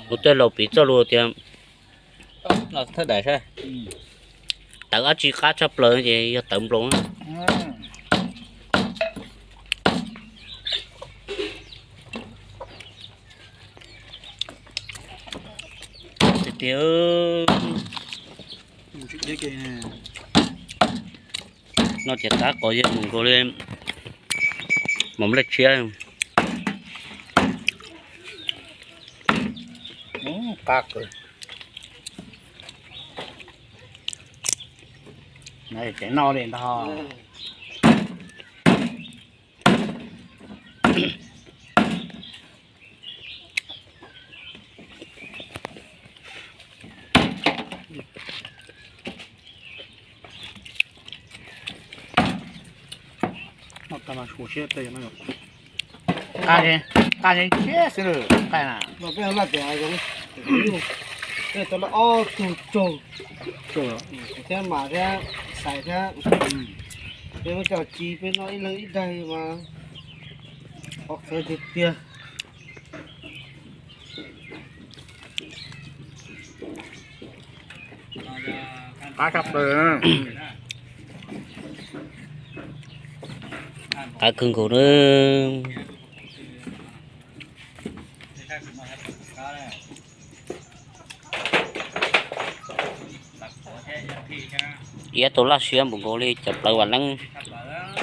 Kuv tej laus piv txoj lus tias tawv dab tsi qab tshaj plaws ces yog tawv nploos. Tiag tiag. No ces qab qos yog mus nkaus li mos nplej tshiab. Qab kawg. Tseem noj li ntag. Qab, qab siab xwb lawm, qab na. Peb laj tias zoo, peb tau laj ob tug tsaug, thiab mas thiab xais thiab. Peb muab coj ci peb noj ib leeg ib daig mas qhov qhawv tiag tiag. Qab tshaj plaws. Qab kawg nkaus na. Iab tau laj siab npaum nkaus li cov plawv vam leeb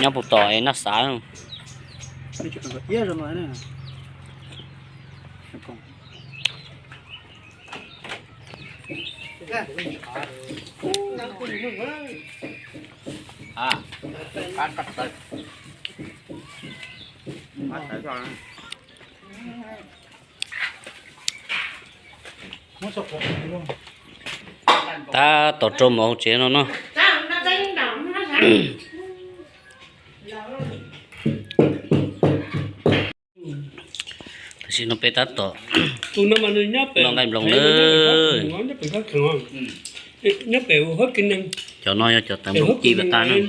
nyob puag tom es naj xav. Tab tom rau mov hauv tsev no no. Tam sim no peb tab tom noj nqaij nploos na. Cov no yog cov tawv nploos ci lawm tag na.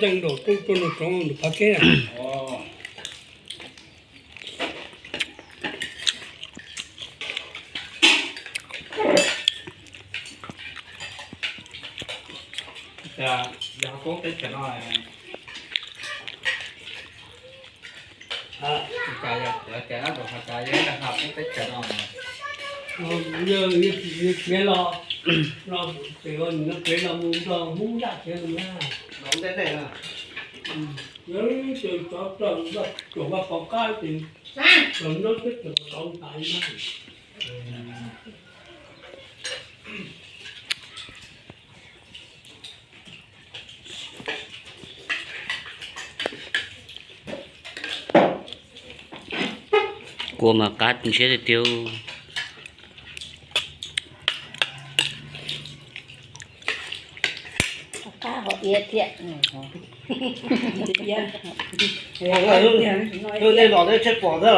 Kua mas qab siab tiag tiag. Qab ho iab thiab. Tej los tej tsheb pom thiab.